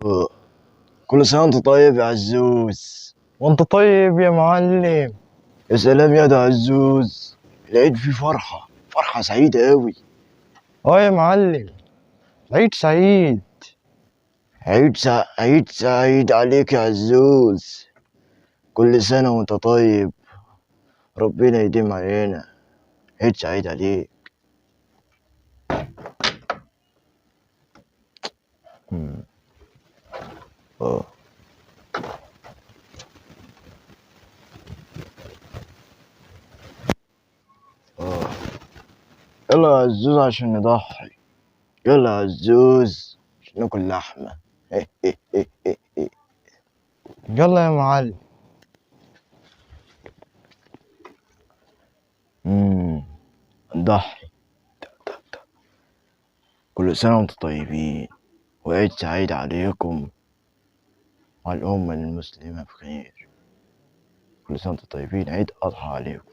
آه. كل سنة وانت طيب يا عزوز. وانت طيب يا معلم. يا سلام يا ده عزوز، العيد فيه فرحة، فرحة سعيدة أوي. اه يا معلم، عيد سعيد. عيد سعيد عليك يا عزوز، كل سنة وانت طيب، ربنا يديم علينا. عيد سعيد عليك. مم. اه اه يلا يا عزوز عشان نضحي، يلا يا عزوز عشان ناكل لحمة. يلا يا معلم. مم. نضحي. كل سنة وانتم طيبين، وعيد سعيد عليكم وعلى الأمة المسلمة بخير. كل سنة وانتم طيبين، عيد أضحى عليكم.